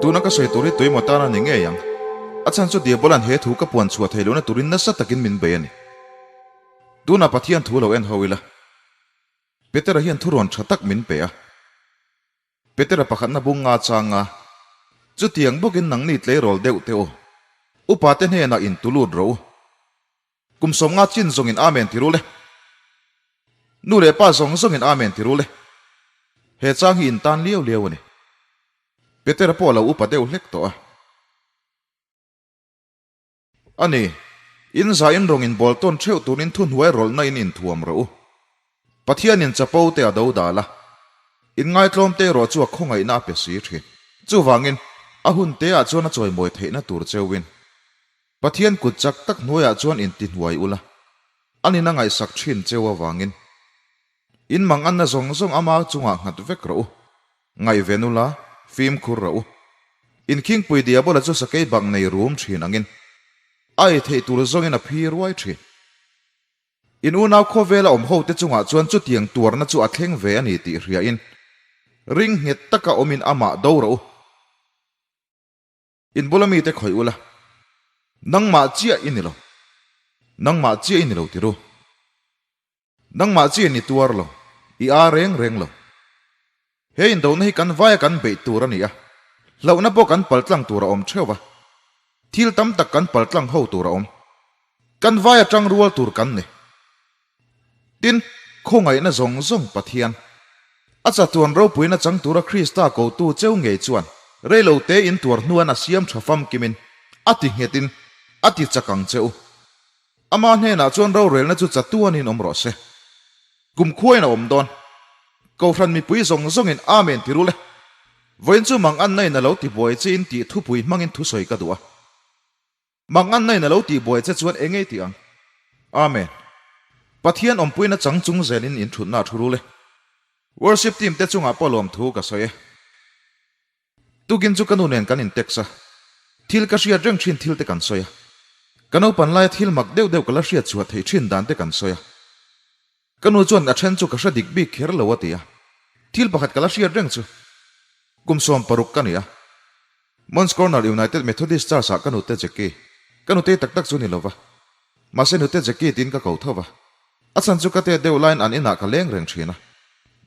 Tuna ka sawi tur hi tuemaw tan a ni ngei ang. A chhan chu Diabola'n he thu ka puan chhuah theih lohna turin nasa takin min bei a ni. Tunah Pathian thu lo en ho ila. Petera hian thurawn tha tak min pe a. Petera pakhatna bung nga chang a, Chutiang bawkin nangni tleirawl deuh teh u. Upate hnenah intulut rawh u. Kum 50 chin zawngin Amen ti rul e. Nu leh pa zawng zawngin Amen ti rul e. He chang hi in tan liau liau a ni. Petera pawh a lo upa deuh hlek tawh a. A ni, in za in rawng in bawl tawn theuh turin thuhnuai rawlhna in inthuam rawh u. Pathianin chapo te a do dal a, in ngaitlawm te erawh chu a khawngaihna a pe si thin. Chuvangin, a hun te ah chuan a chawimawi theihna tur cheuhin. Pathian kut chak tak hnuaiah chuan intihnuai ula, anin a ngaihsak thin cheu avangin in manganna zawng zawng ama chungah nghat vek rawh u. Ngaihven ula, fimkhur rawh u. Inkhingpui Diabola chu sakei bak nei rum thin angin a ei theih tur zawngin a phi ruai thin. In unau khawvela awm hote chungah chuan chutiang tuarna chu a thleng ve a ni tih hriain ring nghet taka awmin amah do rawh u. In bula mite khawih ula, nangmah chiah i ni lo, nangmah chiah i ni lo tiru. Nangmah chiah in i tuar lo, i a reng reng lo. He indona hi kan vaia kan beih tur a ni a, hlauhna pawh kan paltlang tur a awm theuh va, thil tam tak kan paltlang ho tur a awm. Kan vaia tang rual tur kan ni. Tin, khawngaihna zawng zawng Pathian, a chatuan ropuina chang tura Krista kotu cheu ngei chuan reilo te in tuar hnuan a siam tha famkimin a ti nghetin a ti chak ang che u. Ama hnenah chuan rorelna chu chatuanin awm rawh se. Kum khuain a awm dawn. Kohhran mipui zawng zawngin Amen ti rul e. Vawiin chu mang anna in a lo ti buai che in tih thupui hmangin thusawi ka duh a. Mang anna in a lo tih buai che chuan eng ei tih ang? Amen. Pathian awmpuina chang chung zelin in thutna a thu rul e. Worship team te chungah pawh lawmthu ka sawi e. Tukin chu ka nu nen kan in text a, thil ka hriat reng thin thil te kan sawi a. Ka naupan laia thil mak deuh deuh ka la hriat chhuah theih thin dan te kan sawi a. Ka nu chuan a then chu ka hre dik bik kher lo a ti a. Thil pakhat ka la hriat reng chu kum 16 ka ni a. Mons Corner United Methodist Church ah ka nute Jackie, ka nutei tak tak chu ni lova, mahse nute Jackie tiin ka ko tho va. A chhan chu ka tet deuh laiin an inah ka leng reng thin a.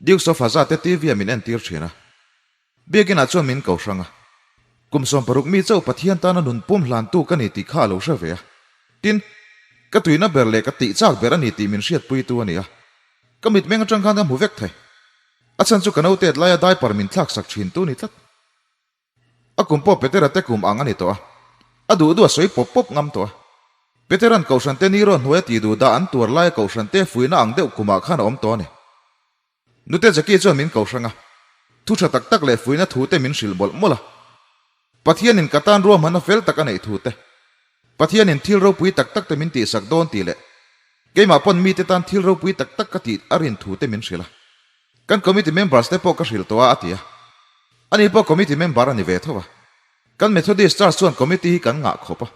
Dukes of Hazzard te TV ah min entir thin a. Biakinah chuan min ko hrang a. Kum 60 mi chauh Pathian tana nun pum hlantu ka ni tih kha a lo hre ve a. Tin, ka tuina ber leh ka tih chak ber a ni tih min hriatpuitu a ni a. Ka mitmeng atang khan ka hmu vek thei. A chhan chu ka notet laia diaper min thlaksak thintu ni tlat. A kum pawh Petera te kum ang a ni tawh a, a duh duh a sawi pawp pawp ngam tawh a. Petera'n Kohhrante ni rawn hnuaia tih duh dah an tuar laia Kohhrante fuihna ang deuh kumah khan a awm tawh a ni. Nute Jackie chuan min kohrang a, thu tha tak tak leh fuihna thu te min hrilh mawlh mawlh a. Pathianin ka tan ruahmanna fel tak a neih thu te, Pathianin thil ropui tak tak te min tihsak dawn tih leh keimah pawn mite tan thil ropui tak tak ka tih a rin thu te min hrilh a. Kan committee members te pawh ka hrilh tawh a, a ti a. Ani pawh committee member a ni ve tho a. Kan Methodist Church chuan committee hi kan ngah khawp a.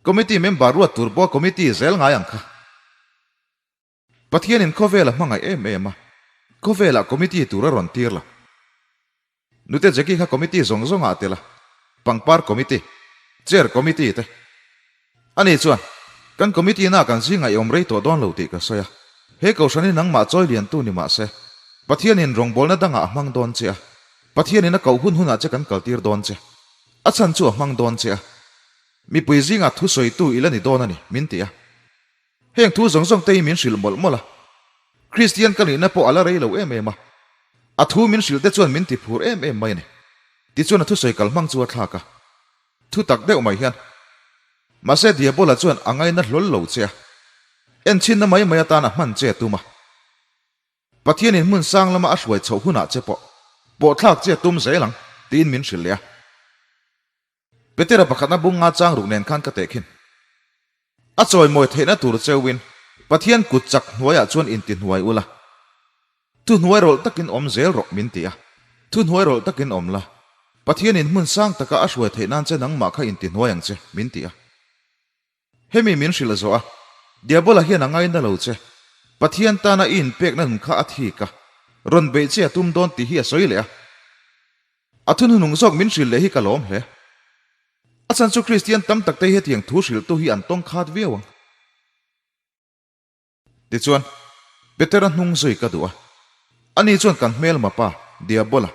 Committee member ruat tur pawh committee zel ngai ang kha. Pathianin khawvel a hmangaih em em a, khawvelah committee tur a rawn tir lo. Nute Jackie kha committee zawng zawngah a tel a, pangpar committee, chair committee te. Ani chuan, Kan committee na kan zingah i awm rei tawh dawn lo tih ka sawi a, he kohhran hi nangmah chawi liantu ni mah se, Pathianin rawngbawlna dangah a hmang dawn che a, Pathianin a koh hun hunah che kan kaltir dawn che, a chhan chu a hmang dawn che a, mipui zingah thusawitu i la ni dawn a ni, min ti a. Heng thu zawng zawng te hi min hrilh mawlh mawlh a, Kristian ka nihna pawh a la rei lo em em a, a thu min hrilh te chuan min ti phur em em mai a ni. Tichuan a thusawi kal hmang chu a thlak a, thu tak deuh mai hian, Mahse Diabola chuan a ngaina hlawl lo che a, enchhinna mai mai atan a hman che a tum a. Pathianin hmun sang lama a hruai chhoh hunah che pawh pawhthlak che a tum zel ang, tiin min hrilh leh a. Petera pakhatna bung nga chang ruk nen khan ka teh khin. A chawimawi theihna tur cheuhin Pathian kut chak hnuaiah chuan intihnuai ula, thuhnuai rawlh takin awm zel rawh min ti a. Thuhnuai rawlh takin awm la, Pathianin hmun sang taka a hruai theih nan che nangmah kha intihnuai ang che min ti a. Hemi min hrilh zawh a, Diabola hian a ngaina lo che, Pathian tana i inpekna nun kha a thik a, rawn beih che a tum dawn tih hi a sawi leh a. A thunhunung zawk min hrilh leh hi ka lawm hle. A chhan chu Kristian tam takte hi hetiang thu hrilhtu hi an tawng khat viau ang. Tichuan, Petera hnung zui ka duh a. Ani chuan kan hmelma pa, Diabola,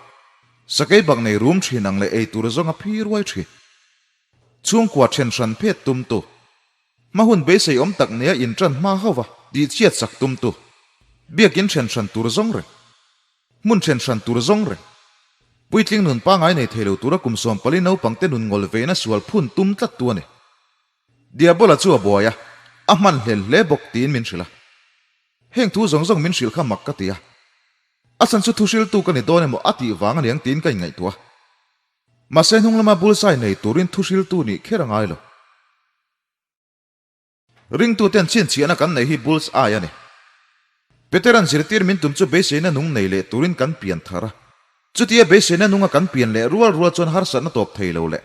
sakei bak nei rum thin ang leh ei tur zawnga phi ruai thin. Chhungkua then hran phet tumtu, hma hun beisei awm tak nia intan hma hauva tihchhiat sak tumtu, biakin then hran tur zawng reng, hmun then hran tur zawng reng, puitling nun pangai nei thei lo tura kum 14 naupangte nun ngawl veina sual phun tum tlattu a ni. Diabola chu a buai a, a hman hlel hle bawk tiin min hrilh a. Heng thu zawng zawng min hrilh kha mak ka ti a. A chhan chu thuhriltu ka ni dawn emaw a tih vang aniang tiin ka inngaihtuah a. Mahse hnung lama bullseye nei turin thuhriltu nih kher a ngai lo. Ringtuten chhinchhiahna kan neih hi bull's eye a ni. Petera'n zirtir min tum chu beiseina nung nei leh turin kan pian thar a. Chutia beiseina nunga kan pian leh rual rual chuan harsatna tawp thei lo leh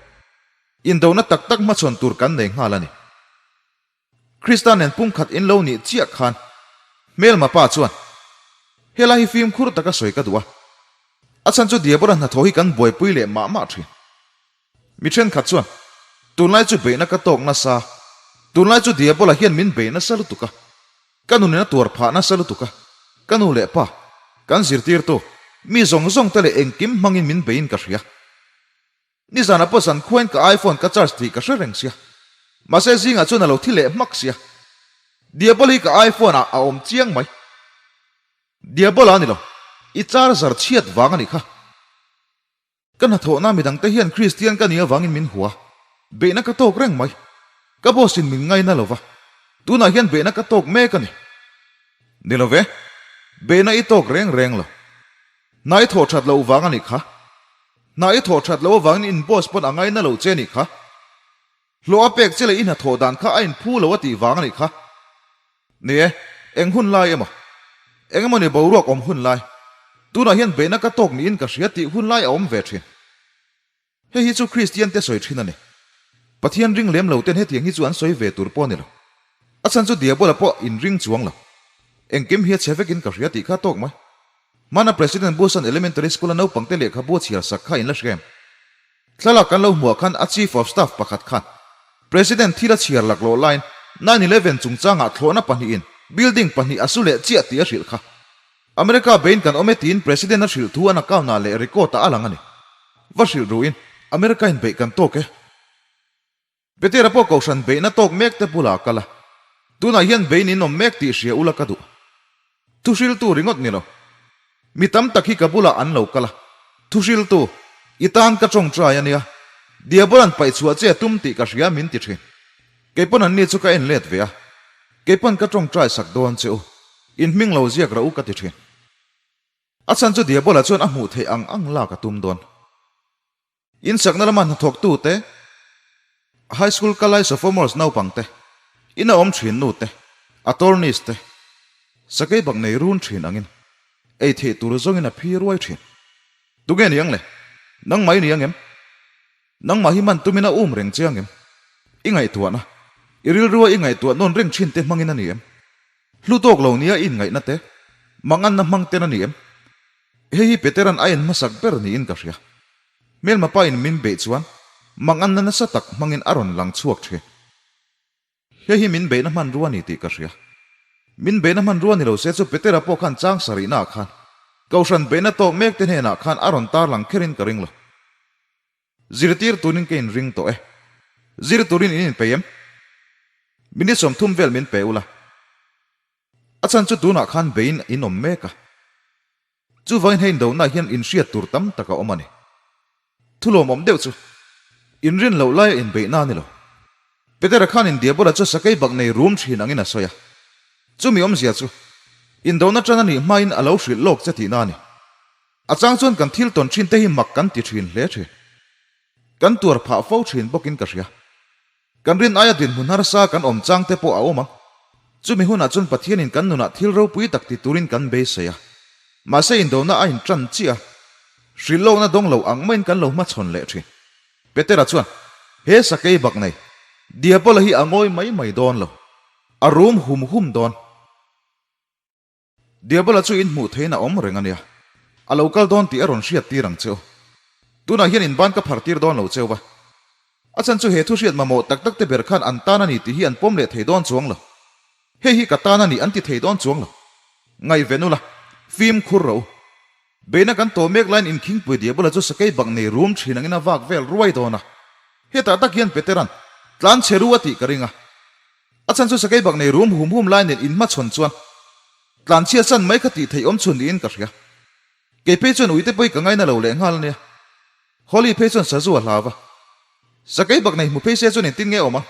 Indona tak tak hmachhawn tur kan nei nghal a ni. Krista nen pumkhat in lo nih chiah khan hmelma pa chuan, Helai hi fimkhur taka sawi ka duh a, a chhan chu Diabora hnathawh hi kan buaipui leh mah mah thin. Mi thenkhat chuan, Tunlai chu beihna ka tawk nasa, tunlai chu Diabola hian min bei nasa lutuk a, ka nunin a tuar phah nasa lutuk a, ka nu leh pa, kan zirtirtu, mi zawng zawng te leh engkim hmangin min beiin ka hria. Nizanah pawh zan khuain ka iPhone ka charge tih ka hre reng sia. Mahse zingah chuan a lo thi leh hmak sia. Diabol hi ka iPhone ah a awm chiang mai. Diabol a ni lo. I charger chhiat vang a nih kha. Ka hnathawhna midangte hian Kristian ka nih avangin min hua. Beihna ka tawk reng mai. Ka boss in min ngaina lo va. Tunah hian beihna ka tawk mek a ni. Ni lo ve. Beihna i tawk reng reng lo. Hna i thawh that loh vang a nih kha. Hna i thawh that loh avangin in boss pawn a ngaina lo che a nih kha. Hlawh a pek che leh i hnathawh dan kha a inphu lo a tih vang a nih kha. Ni e, eng hun lai emaw? Eng emaw ni boruak awm hun lai? Tunah hian beihna ka tawk niin ka hria tih hun lai a awm ve thin. Hei hi chu Kristian te sawi thin a ni. Pathian ring lem lo ten hetiang hi chu an sawi ve tur pawh a ni lo. A chhan chu Diabola pawh in ring chuang lo. Engkim hi a chhe vekin ka hria tih kha tawk mai. Hmana President Bush-a'n Elementary School-a naupangte lehkhabu a chhiar sak kha in la hria em? Thlalak kan lo hmuah khan a Chief of Staff pakhat khan President thil a chhiar laklawh laiin 9/11 chungchangah thlawhna pahnihin building pahnih a su leh chiah tih a hrilh kha. America bein kan awm e tiin President a hrilh thu an account ah leh record ah a lang a ni. Va hrilh ruhin America in beih kan tawk e. Petera pawh kohhran beihna tawk mek te bulah a kal a. Tunah hian bein in awm mek tih hria ula ka duh. Thu hriltu ringawt ni lo. Mi tam tak hi ka bulah an lo kal a. Thu hriltu, i tan ka tawngtai a nia. Diabolan paihchhuah che a tum tih ka hria min ti thin. Keipawn anni chu ka en let ve a, keipawn ka tawngtai sak dawn che u, in hming lo ziak rah u ka ti thin. A chhan chu Diabola chuan a hmuh theih ang ang lak a tum dawn. In sakna lama hnathawktu te, high school kal lai sophomores naupang te, ina awm thin nu te, attorneys te, sakei bak nei run thin angin ei theih tur zawngin a phi ruai thin. Tunge ni ang le? Nangmah i ni ang em? Nangmah hi man tumin a um reng che angem? I ngaihtuahna, i rilrua i ngaihtuah nawn reng thin te hmangin a ni em? Hlu tawk lo nia i inngaihna te, manganna hmang ten a ni em? Hei hi Petera'n a en hmasak ber niin ka hria. Hmelma pa in min beih chuan manganna nasa tak hmangin a rawn lang chhuak thin. Hei hi min beihna hmanrua a ni tih ka hria. Min beihna hmanrua ni lo se chu Petera pawh khan chang sarihnaah khan Kohhran beihna tawk mek te hnenah khan a rawn tarlang kherin ka ring lo. Zirtir turin ka inring tawh e. Zir turin in inpeih em? Minute 30 vel min pe ula. A chhan chu tunah khan beiin in awm mek a. Chuvangin hei indona hian inhriat tur tam tak a awm a ni. Thulawmawm deuh chu inrin loh laia inbeihna a ni lo. Petera khan Indiabola chu sakei bak nei rum thin angin a sawi a. Chumi awmzia chu indona tan a nih hmain a lo hrilh lawk che tihna a ni. A chang chuan kan thil tawn thin te hi mak kan ti thin hle thin. Kan tuar phah fo thin bawkin ka hria. Kan rin aia dinhmun harsa kan awm chang te pawh a awm ang. Chumi hunah chuan Pathianin kan nunah thil ropui tak ti turin kan beisei a. Mahse indona a intan chiah a. Hrilhlawkna dawng lo ang maiin kan lo hmachhawn leh thin. Petera chuan, He sakei bak nei, Diabola hi a ngawi mai mai dawn lo. A rum hum hum dawn. Diabola chu in hmuh theihin a awm reng a nia. A lo kal dawn tih a rawn hriat tir ang che u. Tunah hian inban ka phar tir dawn lo cheu va. A chhan chu he thu hriat mamawh tak tak te ber khan an tan a ni tih hi an pawm leh thei dawn chuang lo. Hei hi ka tan a ni an ti thei dawn chuang lo. Ngaihven ula, fimkhur rawh u. Beihna kan tawh mek laiin inkhingpui diabula chu sakei bak nei rum thin angin a vak vel ruai dawn a. Hetah tak hian Petera'n, Tlan chhe ru a tih ka ring a. A chhan chu sakei bak nei rum hum hum lai nen inhmachhawn chuan tlan chhia san mai kha tih theih awm chhun niin ka hria. Kei phei chuan uite pawh hi ka ngaina lo leh nghal a nia. Holly phei chuan sazu a hlau va. Sakei bak nei hmu phei se chuan engtin nge awm ang?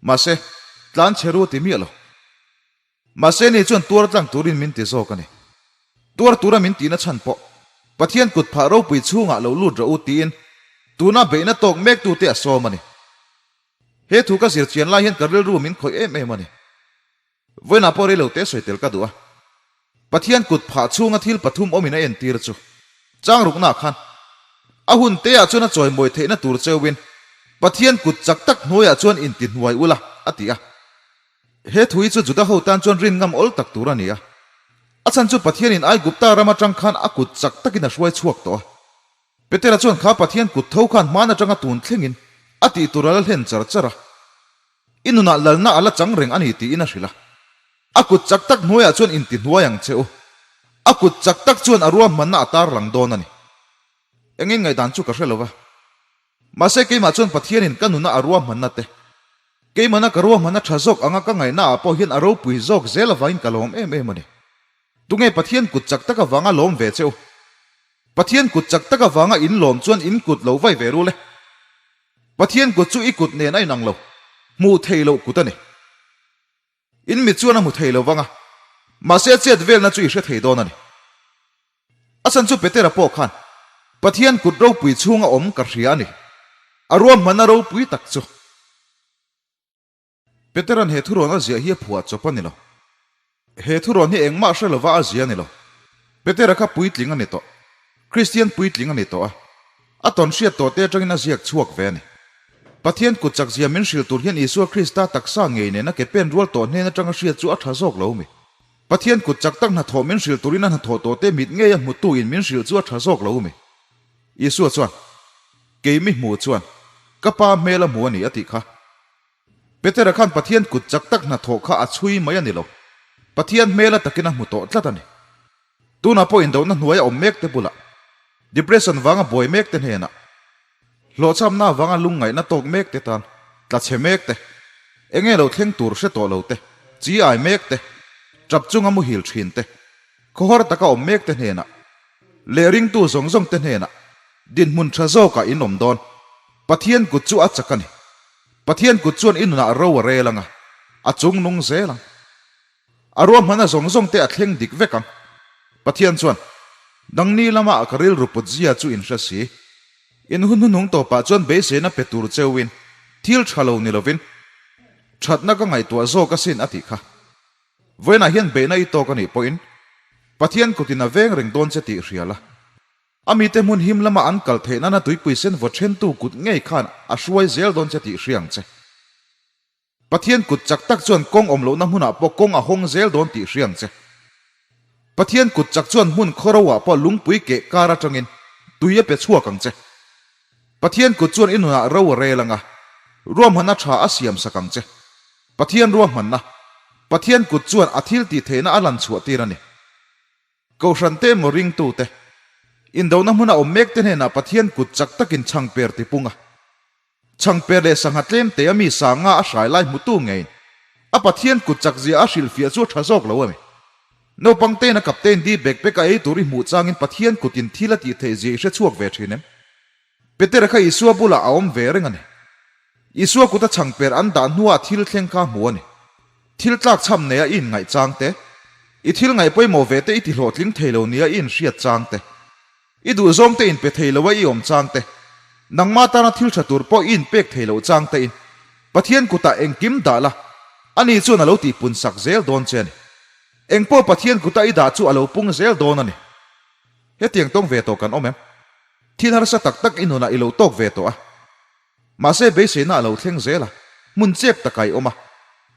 Mahse, tlan chhe ru a ti miah lo. Mahse ni chuan tuar tlang turin min ti zawk a ni. Tuar tura min tihna chhan pawh Pathian kut phah ropui chhungah lo lut rawh u tiin tuna beihna tawk mektute a sawm a ni. He thu ka zir chian lai hian ka rilru min khawih em em a ni. Vawiinah pawh reilo te sawi tel ka duh a. Pathian kut phah chhunga thil pathum awmin a entir chu changruknaah khan a hun teah chuan a chawimawi theihna tur cheuhin Pathian kut chak tak hnuaiah chuan intihnuai ula a ti a. He thu hi chu Juda ho tan chuan rin ngam awl tak tur a ni a. A chhan chu Pathianin Aigupta ram atang khan a kut chak takin a hruai chhuak tawh a. Petera chuan kha Pathian kut tho khan hman atanga tun thlengin a tih tur a la hlen char char a. I nunah lalna a la chang reng a ni tiin a hrilh a. A kut chak tak hnuaiah chuan inti hnuai ang che u. A kut chak tak chuan a ruahmanna a tarlang dawn a ni. Engin ngaihdan chu ka hre lo va. Mahse keimah chuan Pathianin ka nuna a ruahmanna te, keimahna ka ruahmanna tha zawk anga ka ngaihna ah pawh hian a ropui zawk zel avangin ka lawm em em a ni. Tunge Pathian kut chak tak avanga lawm ve che u? Pathian kut chak tak avanga in lawm chuan in kut lo vai ve rul e. Pathian kut chu i kut nen a inang lo, hmuh theih loh kut a ni. In mit chuan a hmu thei lo vang a, mahse a chet velna chu i hre thei dawn a ni. A chhan chu Petera pawh khan Pathian kut ropui chhunga awm ka hria a ni. A ruahmanna ropui tak chu. Petera'n he thurawn a ziah hi a phuah chawp a ni lo. He thurawn hi engmah hre lova a zia a ni lo. Petera kha puitling a ni tawh. Kristian puitling a ni tawh a. A tawn hriat tawh te atangin a ziak chhuak ve a ni. Pathian kut chak zia min hrilh tur hian Isua Krista taksa ngei nena ke pen rual tawh hnen atanga hriat chu a tha zawk lo mi. Pathian kut chak tak hnathawh min hrilh turin a hnathawh tawh te mit ngei a hmutu in min hrilh chu a tha zawk lo mi. Isua chuan, Kei mi hmu chuan, ka pa hmel a hmu a ni a tih kha. Petera khan Pathian kut chak tak hnathawh kha a chhui mai a ni lo. Pathian hmel a takin a hmu tawh tlat a ni. Tunah pawh indohna hnuaia awm mek te bulah, depression vanga buai mek te hnenah, hlawhchhamna avanga lungngaihna tawk mek te tan, tla chhe mek te, enge lo thleng tur hre tawh lo te, chi ai mek te, tap chunga muhil thin te, khawhar taka awm mek te hnenah, leh ringtu zawng zawng te hnenah dinhmun tha zawkah in awm dawn. Pathian kut chu a chak a ni. Pathian kut chuan i nunah ro a rel ang a, a chung nung zel ang. A ruahmanna zawng zawng te a thleng dik vek ang. Pathian chuan, Dangni lama ka rilru put zia chu in hre si. In hun hnuhnung tawpah chuan beiseina pe tur cheuin thil tha lo ni lovin thatna ka ngaihtuah zawk asin a tih kha. Vawiinah hian beihna i tawk a nih pawhin Pathian kutin a veng reng dawn che tih hria la. A mite hmun him lama an kal theih nana tuipui sen vaw thentu kut ngei khan a hruai zel dawn che tih hria ang che. Pathian kut chak tak chuan kawng awm lohna hmunah pawh kawng a hawng zel dawn tih hria ang che. Pathian kut chak chuan hmun khawro ah pawh lungpui keh kar atangin tui a pe chhuak ang che. Pathian kut chuan i nunah ro a rel anga, ruahmanna tha a siam sak ang che. Pathian ruahmanna, Pathian kut chuan a thil tih theihna a lan chhuah tir a ni. Kohhran te emaw ringtute, indona hmuna awm mek te hnenah Pathian kut chak takin chhangper tipung a. Chhangper leh sangha tlem te a mi sanga a hrai lai hmutu ngeiin a Pathian kut chak zia a hrilhfiah chu a tha zawk lo a ni. Naupang tein a kaptein di bek bek a ei tur i hmuh changin Pathian kutin thil a tih theih zia i hre chhuak ve thin em? Petera kha Isua bulah a awm ve reng a ni. Isua kuta chhangper an dah hnuah thil thleng kha hmu a ni. Thil tlak chham neia i inngaih chang te, i thil ngaih pawimawh ve te i tihlawhtling thei lo nia i inhriat chang te, I duhzawng te inpe thei lo a i awm chang te, nangmah tana thil tha tur pawh i inpek thei loh chang te in Pathian kutah engkim dah la, ani chuan a lo tihpun sak zel dawn che a ni. Engpawh Pathian kuta i dah chu a lo pung zel dawn a ni. Hetiang tawng ve tawh kan awm em? Thil harsa tak tak i nunah i lo tawk ve tawh a. Mahse beiseina a lo thleng zel a, hmun chep takah i awm a,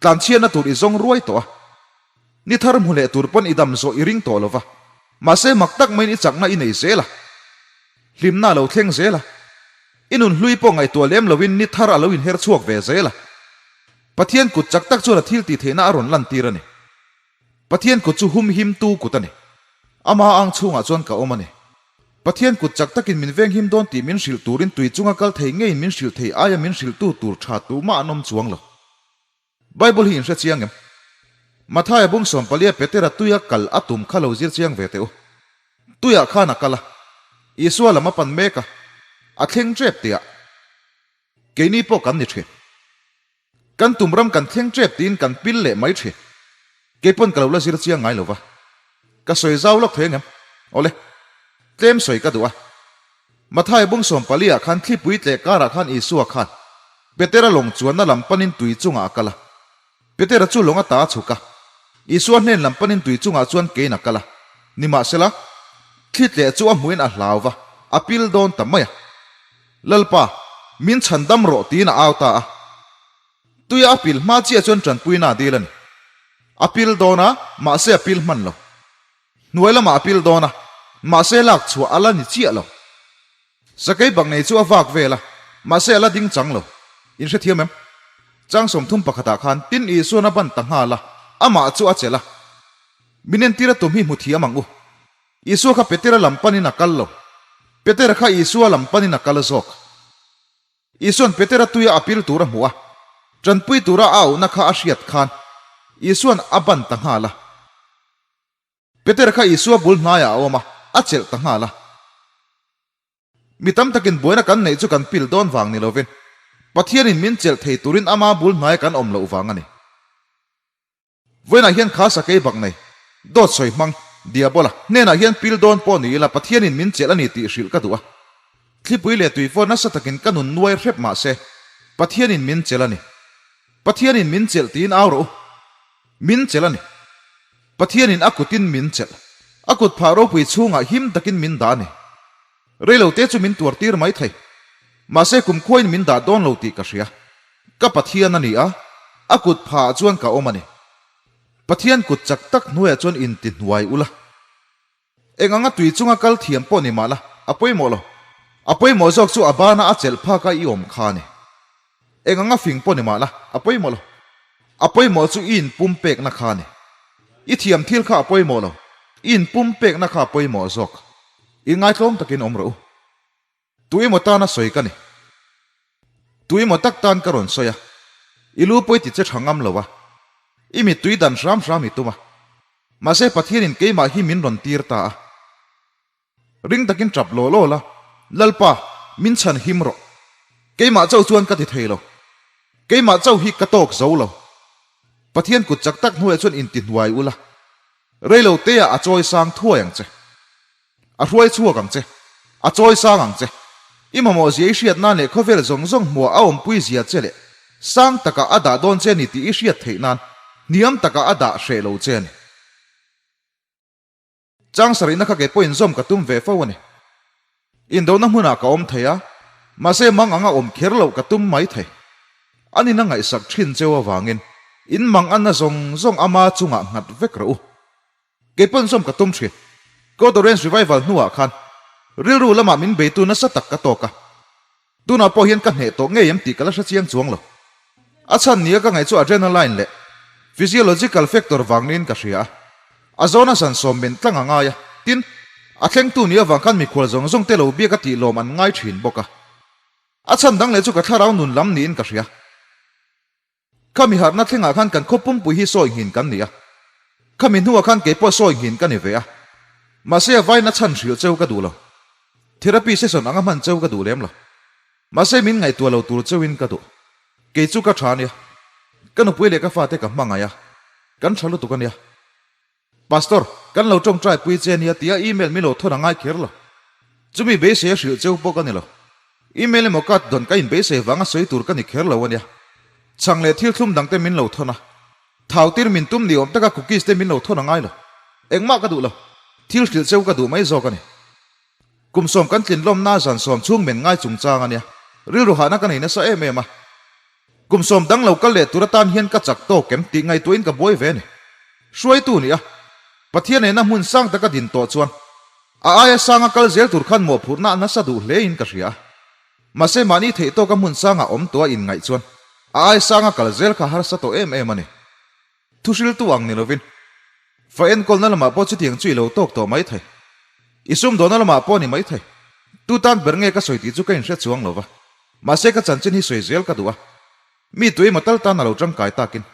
tlanchhiatna tur i zawng ruai tawh a. Ni thar hmu leh tur pawn i dam zawh i ring tawh lo va, mahse mak tak maiin i chakna i nei zel a. Hlimna a lo thleng zel a. I nun hlui pawh ngaihtuah lem loin ni thar a lo inher chhuak ve zel a. Pathian kut chak tak chuan a thil tih theihna a rawn lantir a ni. Pathian kut chu humhimtu kut a ni. Ama ang chhungah chuan ka awm a ni. Pathian kut chak takin min venghim dawn tih min hrilh turin tui chunga kal thei ngeiin min hrilh thei aia min hrilhtu tur tha tumah an awm chuang lo. Bible hi in hre chiang em? Mathaia bung sawmpalia Petera tuia kal a tum kha lo zir chiang ve teh u. Tuiah khan a kal a, Isua lam a pan mek a, a thleng tep tihah keini pawh kan ni thin. Kan tum ram kan thleng tep tiin kan pil leh mai thin. Keipawn ka lo la zir chiang ngai lo va. Ka sawi zau lawk thei angem? Awle. Tlem sawi ka duh a. Mathaia bung sawmpali ah khan thlipui tleh karah khan Isua khan Petera lawng chuanna lam panin tui chungah a kal a. Petera chu lawng ata a chhuk a. Isua hnen lam panin tui chungah chuan kein a kal a. Nimahsela, thli tleh chu a hmuhin a hlau va, a pil dawn ta mai a. Lalpa, min chhan dam rawh tiin a au ta a. Tuia a pil hma chiah chuan tanpuina a dil a ni. A pil dawn a, mahse a pil hman lo. Hnuai lamah a pil dawn a, mahse lak chhuah a la ni chiah lo. Sakei bak nei chu a vak vel a, mahse a la ding chang lo. In hrethiam em? Chang 30 pakhatah khan tin Isuan a ban ta nghal a, amah chu a chelh a. Min entir a tum hi hmu thiam ang u. Isua kha Petera lam panin a kal lo. Petera kha Isua lam panin a kal zawk. Isuan Petera tuia a pil tur a hmuh a, tanpui tura a auhna kha a hriat khan Isuan a ban ta nghal a. Petera kha Isua bul hnaiah a awm a, a chelh ta nghal a. Mi tam takin buaina kan neih chu kan pil dawn vang ni lovin, Pathianin min chelh thei turin ama bul hnaia kan awm loh vang a ni. Vawiinah hian kha sakei bak nei, dawt sawi hmang, Diabola, hnenah hian pil dawn pawh ni ila Pathianin min chelh a ni tih hrilh ka duh a. Thlipui leh tuifawn nasa takin ka nun nuai hrep mah se, Pathianin min chelh a ni. Pathianin min chelh tiin au rawh u. Min chelh a ni. Pathianin a kutin min chelh. A kut phah ropui chhungah him takin min dah a ni. Reilote chu min tuar tir mai thei. Mahse kumkhuain min dah dawn lo tih ka hria. Ka Pathian a ni a, a kut phah ah chuan ka awm a ni. Pathian kut chak tak hnuaiah chuan inti hnuai ula. Eng anga tui chunga kal thiam pawh ni mah la, a pawimawh lo. A pawimawh zawk chu a bana a chelh phak a i awm kha a ni. Eng anga fing pawh ni mah la, a pawimawh lo. A pawimawh chu i inpumpekna kha a ni. I thiam thil kha a pawimawh lo, i inpumpekna kha a pawimawh zawk. I ngaitlawm takin awm rawh u. Tu emaw tana sawi ka ni. Tu emaw tak tan ka rawn sawi a, i lu pawi ti che tha ngam lo a, i mittui dan hram hram i tum a. Mahse Pathianin keimah hi min rawn tir ta a. Ring takin tap law law la, Lalpa, min chhan him rawh. Keimah chauh chuan ka ti thei lo. Keimah chauh hi ka tawk zo lo. Pathian kut chak tak hnuaiah chuan inti hnuai ula, reilo teah a chawi sang thuai ang che. A hruai chhuak ang che. A chawi sang ang che. I mamawh zia i hriat nan leh khawvel zawng zawng hmuah a awmpui zia che leh sang takah a dah dawn che ni tih i hriat theih nan hniam takah a dah hreh lo che a ni. Chang sarihna kha kei pawhin zawm ka tum ve fo a ni. Indona hmunah ka awm thei a, mahse mang anga awm kher loh ka tum mai thei. An in a ngaihsak thin cheu avangin in mang anna zawng zawng ama chungah nghat vek rawh u. Kei pawn zawm ka tum thin. God Orange Revival hnuah khan rilru lamah min beitu nasa tak ka tawk a. Tunah pawh hian ka hneh tawh ngei em tih ka la hre chiang chuang lo. A chhan nia ka ngaih chu adrenaline leh physiological factor vang niin ka hria a. A zawna zan sawm men tlang a ngai a, tin, a thlengtu nih avang khan mikhual zawng zawng te lo biak a tih lawm an ngai thin bawk a. A chhan dang leh chu ka thlarau nun lam niin ka hria. Khami harhna thlengah khan kan khaw pumpui hi sawi nghin kan ni a. Khami hnuah khan kei pawh sawi nghin ka ni ve a. Mahse a vaina chhan hrilh cheu ka duh lo. Therapy session anga hman cheu ka duh lem lo. Mahse min ngaihtuah lo tur cheuin ka duh. Kei chu ka tha ania. Ka nupui leh ka fate ka hmangaih a. Kan tha lutuk ania. Pastor, kan lo tawngtai pui che ania tia email min lo thawn a ngai kher lo. Chumi beisei a hrilh cheu pawh ka ni lo. Email emaw card dawn ka inbeisei vanga sawi tur ka ni kher lo ania. Chhang leh thil thlum dangte min lo thawn a. Thau tir min tum ni awm taka cookies te min lo thawn a ngai lo. Engmah ka duh lo. Thil hrilh cheu ka duh mai zawk a ni. Kum sawm kan tlin lawmna zan sawm chhung men ngai chungchang ania. Rilru hahna ka nei nasa em em a. Kum sawm dang lo kal leh tur atan hian ka chak tawk em tih ngaihtuahin ka buai ve a ni. Hruaitu nih a, Pathian nena hmun sang taka din tawh chuan. A aia sanga kal zel tur khan mawhphurhna a nasa duh hle in ka hria a. Mahse mahni theih tawka hmun sanga awm tawh a inngaih chuan a aia sanga kal zel kha harsa tawh em em a ni. Thuhriltu ang ni lovin fa enkawlna lamah pawh chutiang chu i lo tawk tawh mai thei. I sumdawhna lamah pawh ni mai thei. Tu tan ber nge ka sawi tih chu ka inhre chuang lo va. Mahse ka chanchin hi sawi zel ka duh a. Mi tu emaw tal tan a lo tangkai takin.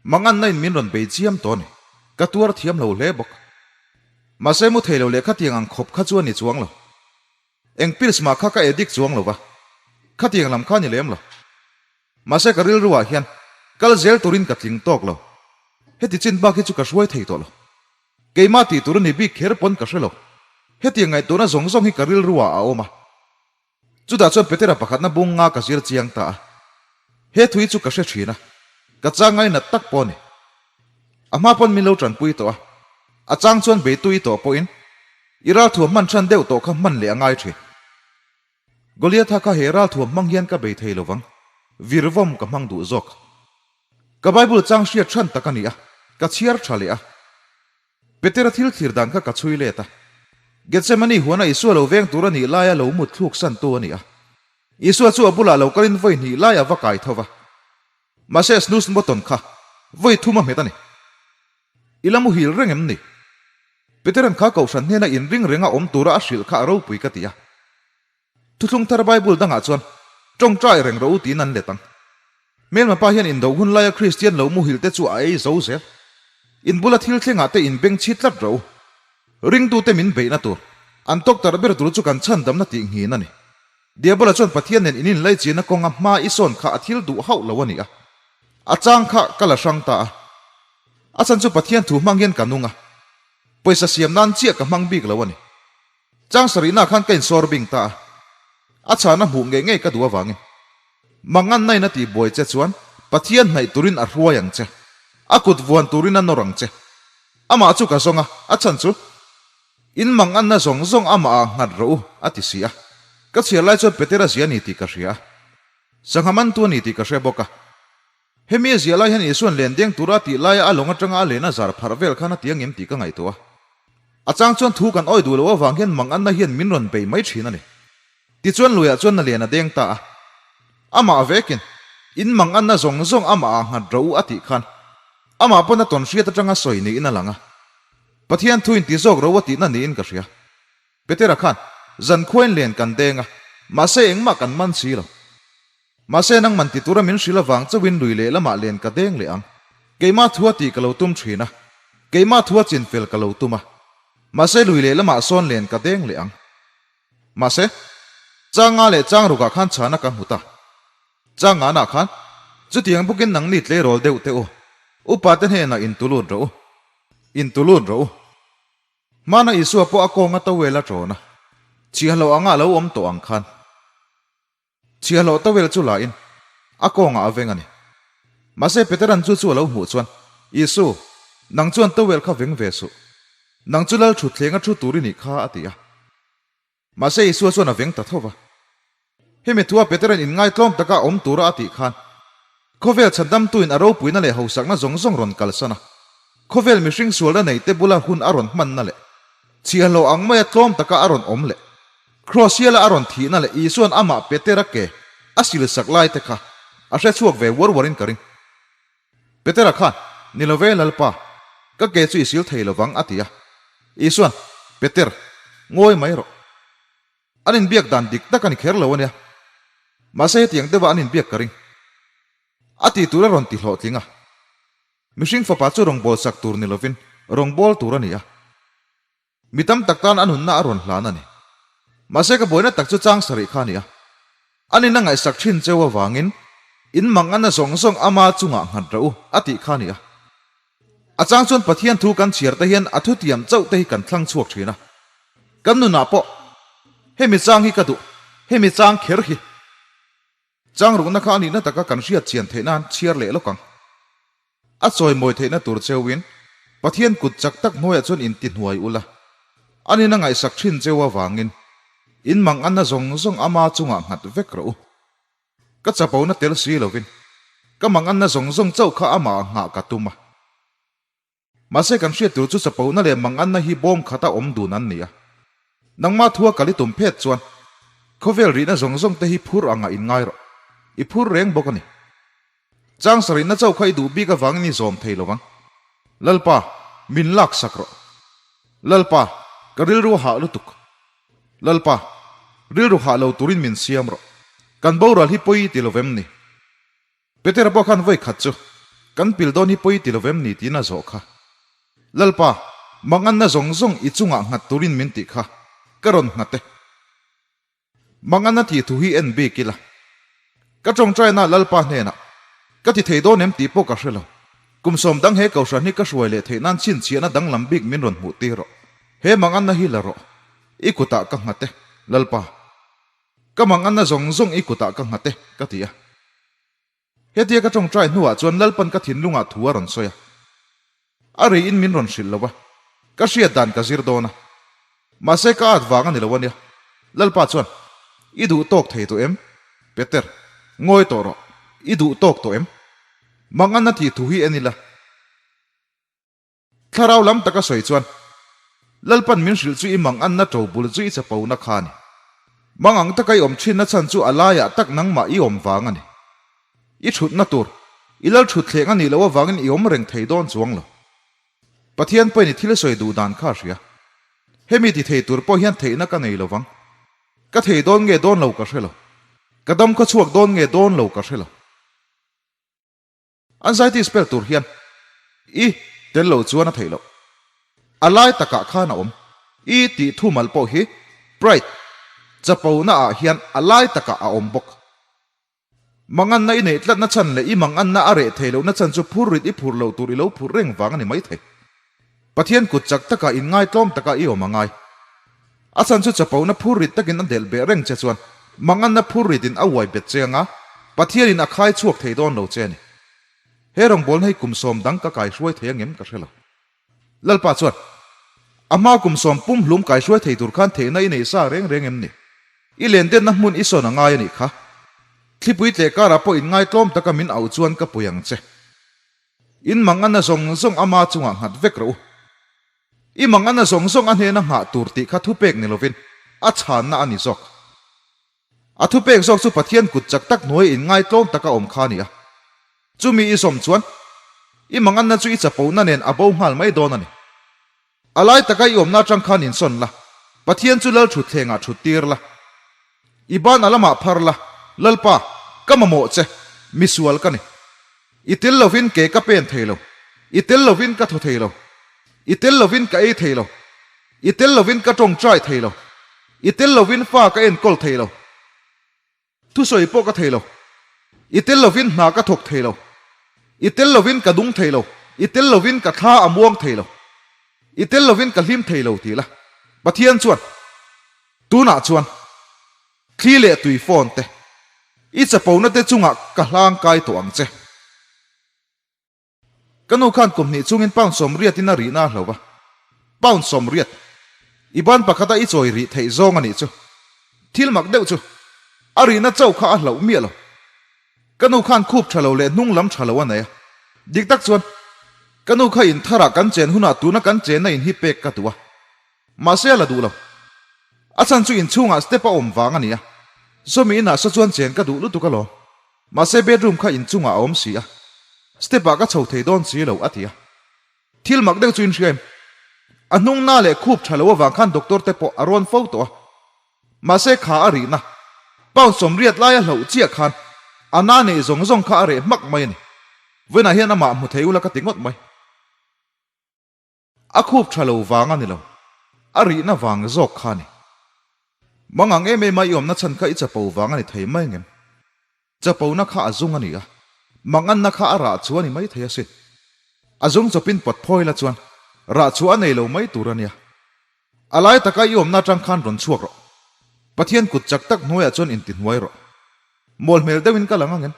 Manganna in min rawn bei chiam tawh a ni. Ka tuar thiam lo hle bawk. Mahse mu thei lo leh khatiang ang khawp kha chu a ni chuang lo. Eng pills mah kha ka addict chuang lo va. Khatiang lam kha a ni lem lo. Mahse ka rilru ah hian kal zel turin ka tling tawk lo. Heti chin bak hi chu ka hruai thei tawh lo. Keimah tih tur a ni bik kher pawn ka hre lo. Hetiang ngaihtuahna zawng zawng hi ka rilru ah a awm a. Chutah chuan Petera pakhatna bung nga ka zir chiang ta a. He thui chu ka hre thin a, ka chang ngainat tak pawh a ni. A hma pawn min lo tanpui tawh a, a chang chuan beitui tawh pawhin i ralthuam hman than deuh tawh kha hman leh a ngai thin. Goliatha kha he ralthuam hmang hian ka bei thei lovang, virvawm ka hmang duh zawk. Ka Bible chang hriat than tak a ni a, ka chhiar tha leh a. Petera thil thlir dan kha ka chhui let a. Gethsemane huana Isua lo veng tur a nih laia lo mut thluk santu a ni a. Isua chu a bulah lo kalin vawi hnih lai a va kai tho va. Mahse snooze button kha vawi thum a hmet a ni. I la muhil reng em ni? Petera'n kha kohhran hnena inring renga awm tura a hrilh kha a ropui ka ti a. Thuthlung thar Bible dangah chuan, Tawngtai reng rawh u tiin an let ang. Hmelma pa hian indo hun laia Kristian lo muhil te chu a ei zo zel. In bula thil thlengah te in beng chhi tlat rawh u. Ringtute min beihna tur, an tawktarh ber tur chu kan chhandamna tih nghin a ni. Diabola chuan Pathian nen in inlaichina kawnga hma i sawn kha a thil duh hauh lo a ni a. A chang kha ka la hrang ta a. A chhan chu Pathian thu hmang hian ka nung a. Pawisa siam nan chiah ka hmang bik lo a ni. Chang sarihna khan ka insawr bing ta a, a chhana hmuh ngei ngei ka duh avangin. Manganna in a tih buai che chuan Pathian hnaih turin a hruai ang che, a kut vuan turin a nawr ang che. Amah chu ka zawng a, a chhan chu in manganna zawng zawng amah ah nghat rawh u a ti si a. Ka chhiar lai chuan Petera zia a ni tih ka hria a, sangha mantu a ni tih ka hre bawk a. Hemi a ziah lai hian Isua'n len deng tura a tih laia a lawng atanga a len a zar pharh vel khan a ti angem tih ka ngaihtuah a. A chang chuan thu kan awi duh loh avang hian manganna hian min rawn bei mai thin a ni. Tichuan luiah chuan na len a deng ta a. Amah vekin, In manganna zawng zawng amah ah nghat rawh u a tih khan amah pawn a tawn hriat atanga sawi niin a lang a. Pathian thu in ti zawk rawh u a tihna niin ka hria. Petera khan, Zankhuain len kan deng a, mahse engmah kan man si lo. Mahse nangman ti tura min hrilh avang chauhin lui leh lamah len ka deng leh ang. Keimah thua tih ka lo tum thin a, keimah thua chinfel ka lo tum a. Mahse lui leh lamah sawn len ka deng leh ang. Mahse, changa leh chang rukah khan chhana ka hmu ta. Chang nganah khan, chutiang bawkin nangni tleirawl deuh teh u, upa te hnenah intulut rawh u, intulut rawh u. Hmana Isua pawh a kawnga towel a ṭawn a, chhiahhlawh anga a lo awm tawh ang khan. Chhiahhlawh towel chu la in a kawngah a veng a ni. Mahse Petera'n chu chu a lo hmuh chuan, Isu, nang chuan towel kha veng ve suh. Nang chu lal thutthleng a thu tur i nih kha, a ti a. Mahse Isua chuan a veng ta tho va. Hemi thua Petera'n inngaitlawm taka a awm tura a tih khan, khawvel chhandamtuin a ropuina leh hausakna zawng zawng rawn kalsan a, khawvel mihring sualna neite bula hun a rawn hmanna leh chhiahhlawh ang maia tlawm taka a rawn awm leh Kraws hiala a rawn thihna leh Isua'n amah Petera ke a silsak lai te kha a hre chhuak ve uar uarin ka ring. Petera khan, Ni lo ve Lalpa, ka ke chu i sil thei lovang a ti a. Isua'n, Peter, ngawi mai rawh. An inbiak dan dik tak a ni kher lo a nia. Mahse hetiang deuha an inbiak ka ring. A tih tur a rawn ti hlawhtling a. Mihring fapa chu rawngbâwl sak tur ni lovin rawngbâwl tur a ni a. Mi tam tak tan a nunna a rawn hlan a ni. Mahse ka buaina tak chu chang sarih kha a ni a. An in a ngaihsak thin cheu avangin in manganna zawng zawng ama chungah nghat rawh u a tih kha a ni a. A chang chuan Pathian thu kan chhiar te hian a thutiam chauh te hi kan thlang chhuak thin a. Kan nunah pawh hemi chang hi ka duh, hemi chang kher hi. Changrukna kha a nihna taka kan hriat chian theih nan chhiar leh lawk ang. A chawimawi theihna tur cheuin Pathian kut chak tak hnuaiah chuan in ti hnuai ula, a nina ngaihsak thin cheu avangin in manganna zawng zawng ama chungah nghat vek rawh u. Ka chapona tel si lovin ka manganna zawng zawng chauh kha amah nghah ka tum a. Mahse kan hriat tur chu chapona leh manganna hi bawm khata awm dun an ni a. Nangmah thua kal i tum phet chuan khawvel rihna zawng zawng te hi phur angah in ngai rawh. I phur reng bawk a ni. Chang sarihna chauh kha i duh bik avangin i zawm thei lovang. Lalpa, min lak sak rawh. Lalpa, ka rilru a hah lutuk. Lalpa, rilru hah lo turin min siam rawh. Kan boral hi pawi ti lovem ni? Petera pawh khan vawi khat chu, Kan pil dawn hi pawi ti lovem ni? tiin a zawh kha. Lalpa, manganna zawng zawng i chungah nghat turin min tih kha, ka rawn nghat e. Manganna tih thu hi en bik ila. Ka tawngtaina Lalpa hnenah, Ka ti thei dawn em tih pawh ka hre lo. Kum sawm dang he kohhran hi ka hruai leh theih nan chhinchhiahna danglam bik min rawn hmuh tir rawh. He manganna hi la rawh. I kutah ka nghat e, Lalpa. Ka manganna zawng zawng i kutah ka nghat e, ka ti a. Hetia ka tawngtai hnuah chuan Lalpan ka thinlungah thu a rawn sawi a. A riin min rawn hrilh lo a, ka hriat dan ka zir dawn a. Mahse ka at vang a ni lo a nia. Lalpa chuan, I duh tawk thei tawh em? Peter, ngawi tawh rawh. I duh tawk tawh em? Manganna tih thu hi en ila. Thlarau lam taka sawi chuan, Lalpan min hrilh chu i mang anna to bul chu i chapona kha a ni. Mang ang taka i awm thinna chhan chu a laiah tak nangmah i awm vang a ni. I thutna tur, i lal thutthleng a nih loh avangin i awm reng thei dawn chuang lo. Pathian pawhin i thil sawi duh dan kha a hria. Hemi ti thei tur pawh hian theihna ka nei lovang. Ka thei dawn nge dawn lo ka hre lo. Ka dam khaw chhuak dawn nge dawn lo ka hre lo. Anxiety spell tur hian i tel lo chuan a theih loh. A lai takah khan a awm. I tih thumal pawh hi pride, chapona ah hian a lai takah a awm bawk. Manganna i neih tlatna chhan leh i manganna a reh thei lohna chhan chu phur rit i phur loh tur i lo phurh reng vang a ni maithei. Pathian kut chak takah inngaitlawm takah i awm a ngai. A chhan chu chapona phur rit takin a delh beh reng che chuan manganna phur ritin a uai bet che anga Pathianin a khai chhuak thei dawn lo che a ni. He rawngbawlna hi kum sawm dang ka kaihruai thei angem ka hre lo. Lalpa chuan, A hma kum sawm pum hlum kaihruai thei tur khan theihna i nei sa reng reng em ni? I lendenna hmun i sawn a ngai a nih kha. Thlipui tleh karah pawh inngaitlawm taka min auh chuan ka pui ang che. In manganna zawng zawng ama chungah nghat vek rawh u. I manganna zawng zawng a hnena nghah tur tih kha thupek ni lovin a chhanna a ni zawk. A thupek zawk chu Pathian kut chak tak hnuai inngaitlawm taka awm kha a ni a. Chumi i zawm chuan i manganna chu i chapona nen a bo nghal mai dawn a ni. A lai taka i awmna atang khan insawn la, Pathian chu lal thutthlengah thut tir la. I ban a lamah phar la, Lalpa, ka mamawh che, misual ka ni. I tel lovin ke ka pen thei lo, i tel lovin ka thaw thei lo, i tel lovin ka ei thei lo, i tel lovin ka tawngtai thei lo, i tel lovin fa ka enkawl thei lo. Thusawi pawh ka thei lo. I tel lovin hna ka thawk thei lo. I tel lovin ka dung thei lo. I tel lovin ka thla a muang thei lo. I tel lovin ka hlim thei lo ti la. Pathian chuan, Tunah chuan thli leh tui phone te, i chapona te chungah ka hlang kai tawh ang che. Ka nu khan kum hnih chungin pound 80 in a rihna a hlo va, pound 80, i ban pakhata i chawi rih theih zawng a nih chu. Thil mak deuh chu, a rihna chauh kha a hloh miah lo. Ka nu khan khup tha lo leh hnung lam tha lo a nei a. Dik tak chuan, ka nu kha in tharah kan chen hunah tuna kan chenna in hi pek ka duh a. Mahse a la duh lo. A chhan chu inchhungah step a awm vang a ni a. Sawmi inah saw chuan chen ka duh lutuk alawm. Mahse bedroom kha inchungah a awm si a, step ah ka chho thei dawn si lo a ti a. Thil mak deuh chu in hria em? A hnung na leh khup tha lo avang khan doctor te pawh a rawn fo tawh a. Mahse kha a rihna, pound 80 lai a hloh chiah khan a na neih zawng zawng kha a reh hmak mai a ni. Vawiinah hian amah hmu thei ula ka ti ngawt mai. A khup tha lo vang a ni lo, a rihna vang zawk kha a ni. Mangang em em a i awmna chhan kha i chapo vang a ni thei mai ngem? Chapona kha a zung a ni a, manganna kha a rah chu a ni mai thei asin. A zung chawpin pawt phawi la chuan rah chu a nei lo mai tur a nia. A lai taka i awmna atang khan rawn chhuak rawh. Pathian kut chak tak hnuaiah chuan intihnuai rawh. Mawl hmel deuhin ka lang angem?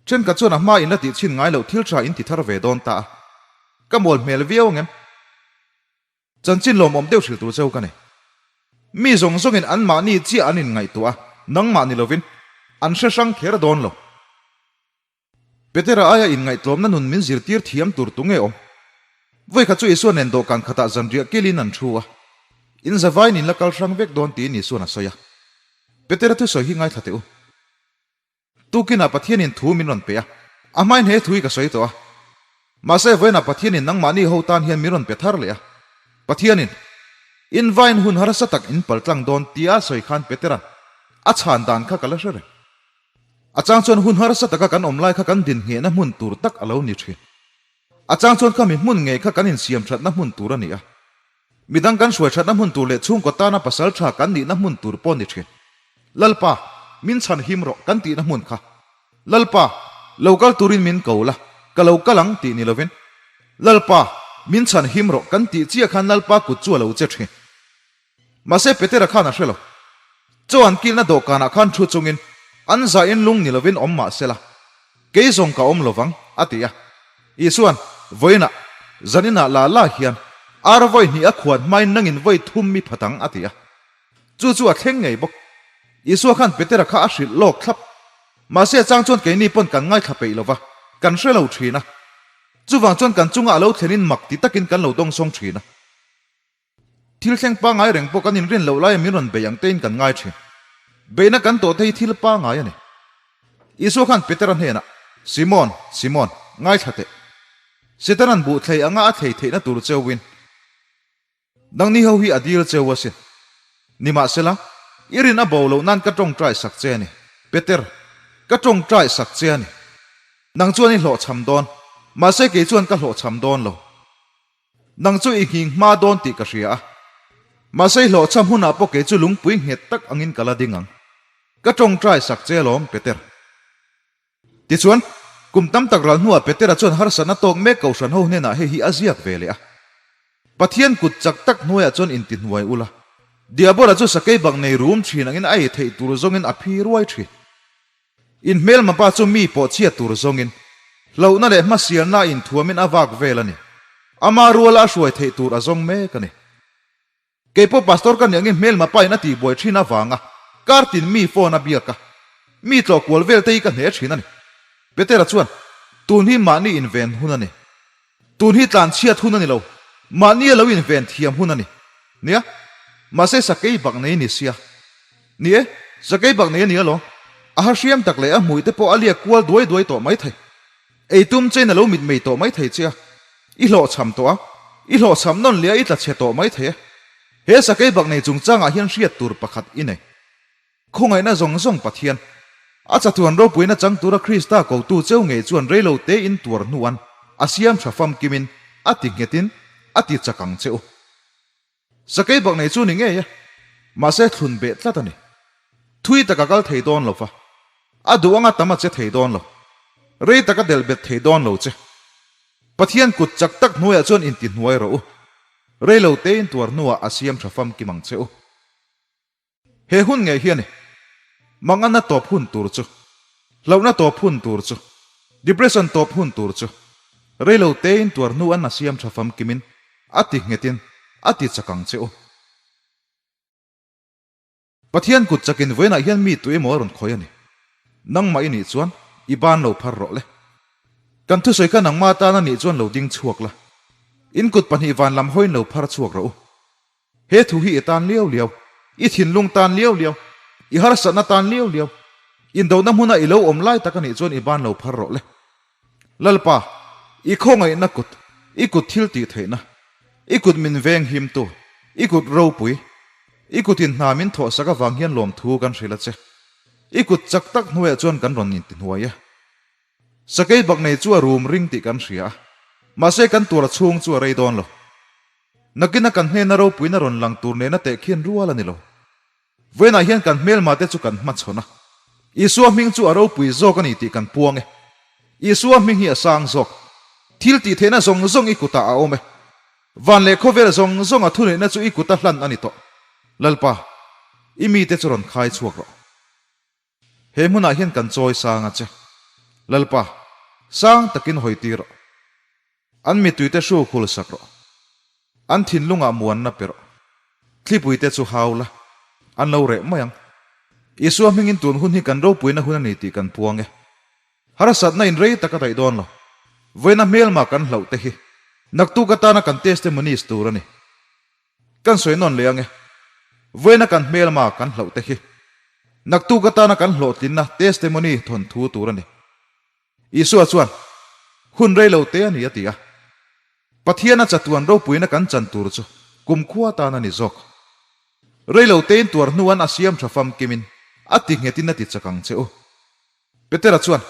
Thenkhat chuan a hma in la tih chhin ngai loh thil tha in ti thar ve dawn ta a, ka mual hmel viau angem? Chanchin lawmawm deuh hrilh tur cheu ka nei. Mi zawng zawngin anmahni chiah an inngaihtuah a, nangmah ni lovin an hre hrang kher dawn lo. Petera aia inngaihtlawmna nun min zirtir thiam tur tu nge awm? Vawi khat chu Isua nen dawhkan khatah zanriah kilin an thu a. In zavaiin in la kal hrang vek dawn tiin Isua'n a sawi a. Petera thusawi hi ngaithla teh u. Tukinah Pathianin thu min rawn pe a, a hmain he thu hi ka sawi tawh a. Mahse vawiinah Pathianin nangmahni ho tan hian min rawn pe thar leh a. Pathianin, In vain hun harsa tak in pal tlang dawn tia a sawi khan Petera'n a chhan dan kha ka la hre reng. A chang chuan hun harsa taka kan awm lai kha kan din nghehna hmun tur tak a lo ni thin. A chang chuan khami hmun ngei kha kan insiam thatna hmun tur a ni a. Midang kan hruai thatna hmun tur leh chhungkaw tana pasal tha kan nihna hmun tur pawh ni thin. Lalpa, min chhan him rawh kan tihna hmun kha. Lalpa, lo kal turin min ko la, ka lo kal ang tih ni lovin. Lalpa, min chhan him rawh kan tih chiah khan Lalpa kut chu a lo che thin. Mahse Petera khan a hre lo. Chaw an kilna dawhkanah khan thu chungin an zahin lung ni lovin awm mah sela, Kei zawng ka awm lovang, a ti a. Isua'n, Vawiinah, zaninah la la hian ar vawi hnih a khuan hmain nangin vawi thum mi phat ang, a ti a. Chu chu a thleng ngei bawk. Isua khan Petera kha a hrilh lawk thlap. Mahse a chang chuan keini pawn kan ngaithla peih lova, kan hre lo thin a. Chuvang chuan kan chunga a lo thlenin mak ti takin kan lo dawngsawng thin a. Thil thleng pangngai reng pawh kan inrin loh laia min rawn bei ang tein kan ngai thin. Beihna kan tawh te hi thil pangngai a ni. Isua khan Petera hnenah, Simon, Simon, ngaithla teh. Setanan buh thlei anga a thlei theihna tur cheuin nangni ho hi a dil cheu asin. Nimahsela, i rin a bo loh nan ka tawngtai sak che a ni. Peter, ka tawngtai sak che a ni. Nang chuan i hlawhchham dawn, mahse kei chuan ka hlawhchham dawn lo. Nang chu i nghing hma dawn tih ka hria a, mahse i hlawhchham hunah pawh kei chu lungpui nghet tak angin ka la ding ang. Ka tawngtai sak che alawm, Peter. Tichuan, kum tam tak ral hnuah Petera chuan harsatna tawk mek kohhran ho hnenah hei hi a ziak ve leh a. Pathian kut chak tak hnuaiah chuan intihnuai ula, Diabola chu sakei bak nei rum thin angin a ei theih tur zawngin a phi ruai thin. In hmelma pa chu mi pawh chhiat tur zawngin, hlauhna leh hmasialna a inthuamin a vak vel a ni. Ama ruala a hruai theih tur a zawng mek a ni. Kei pawh pastor ka nih angin hmelma pa in a tihbuai thin avanga kar tin mi phone a biak a, mi tlawh kual vel te hi ka hne thin a ni. Petera chuan, Tun hi mahni inven hun a ni. Tun hi tlan chhiat hun a ni lo, mahni a lo inven thiam hun a ni. Nia, mahse sakei bak nei ni sia. Ni e, sakei bak nei a ni alawm. A ha hriam tak leh a hmui te pawh a liak kual duai duai tawh mai thei. Ei tum chein a lo mitmei tawh mai thei che a. I hlawhchham tawh a, i hlawhchham nawn leh a i tla chhe tawh mai thei e. He sakei bak nei chungchangah hian hriat tur pakhat i nei. Khawngaihna zawng zawng Pathian, a chatuan ropuina chang tura Krista kotu cheu ngei chuan reilo tein tuar hnuan a siam tha famkimin a ti nghetin a ti chak ang che u. Sakei bak nei chu ni ngei e, mahse thlun beh tlat a ni. Thui tak a kal thei dawn lo va, a duh anga tam a che thei dawn lo, rei tak a delh bet thei dawn lo che. Pathian kut chak tak hnuaiah chuan intihnuai rawh u, reilo tein tuar hnuah a siam tha famkim ang che u. He hun ngei hi a ni. Manganna tawp hun tur chu. Hlauhna tawp hun tur chu. Depression tawp hun tur chu. Reilo tein tuar hnu an a siam tha famkimin a ti nghetin a ti chak ang che u. Pathian kut chakin vawiinah hian mi tu emaw a rawn khawi a ni. Nangmah i nih chuan i ban lo phar rawh le. Kan thusawi kha nangmah atan a nih chuan lo ding chhuak la. In kut pahnih van lam hawiin lo phar chhuak rawh u. He thu hi i tan liau liau, i thinlung tan liau liau, i harsatna tan liau liau, indona hmuna i lo awm lai tak a nih chuan i ban lo phar rawh le. Lalpa, i khawngaihna kut, i kut thil tih theihna, i kut min veng himtu, i kut ropui, i kutin hna min thawhsak avang hian lawmthu kan hrilh a che. I kut chak tak hnuaiah chuan kan rawn intihnuai e. Sakei bak nei chu a rum ring tih kan hria a, mahse kan tuar chhung chu a rei dawn lo. Nakina kan hnena ropuina rawn lang tur nena tehkhin rual a ni lo. Vawiinah hian kan hmelma te chu kan hmachhawn a. Isua hming chu a ropui zawk a ni tih kan puang e. Isua hming hi a sang zawk. Thil tih theihna zawng zawng i kutah a awm e. Van leh khawvel zawng zawnga thuneihna chu i kuta hlan a ni tawh. Lalpa, i mite chu rawn khai chhuak rawh. He hmunah hian kan chawi sang a che. Lalpa, sang takin hawi tir rawh. An mituite hruk hul sak rawh. An thinlungah muanna pe rawh. Thlipuite chu hau la, an lo reh mai ang. Isua hmingin tun hun hi kan ropuina hun a ni tih kan puang e. Harsatna in rei tak a daih dawn lo. Vawiina hmelma kan hlauh te hi. Naktuk atana kan testimonies tur a ni. Kan sawi nawn leh ange. Vawiina kan hmelma kan hlauh te hi. Naktuk atana kan hlawhtlinna testimony thawnthu tur a ni. Isua chuan, Hun rei lo te a ni a ti a. Pathiana chatuan ropuina kan chan tur chu kumkhua atan a ni zawk. Rei lo tein tuar hnuan a siam tha famkimin a ti nghetin a ti chak ang che u. Petera chuan,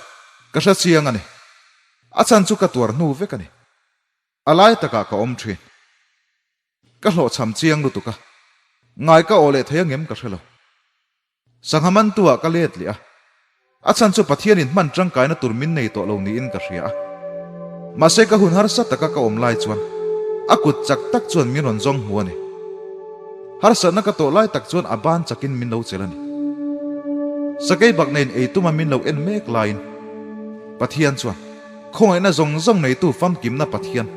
Ka hre chiang a ni. A chan chu ka tuar hnu vek a ni. A lai takah ka awm thin. Ka hlawhchham chiang lutuk a. Ngai ka aw leh thei angem ka hre lo. Sangha mantu ah ka let leh a. A chhan chu Pathianin hman tangkaina tur min nei tawh lo niin ka hria a. Mahse ka hun harsa taka ka awm lai chuan a kut chak tak chuan min rawn zawng hmu a ni. Harsatna ka tawh lai tak chuan a ban chakin min lo chelh a ni. Sakei bak neiin ei tuma min lo en mek laiin Pathian chuan Khawngaihna zawng zawng neitu famkimna Pathian,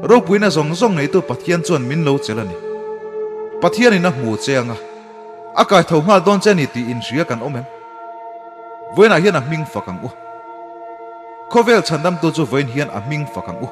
ropuina zawng zawng neitu Pathian chuan min lo chelh a ni. Pathianin a hmu che anga a kai tho nghal dawn che a ni tih inhria kan awm em? Vawiinah hian a hming fak ang u. Khawvel chhandamtu chu vawiin hian a hming fak ang u.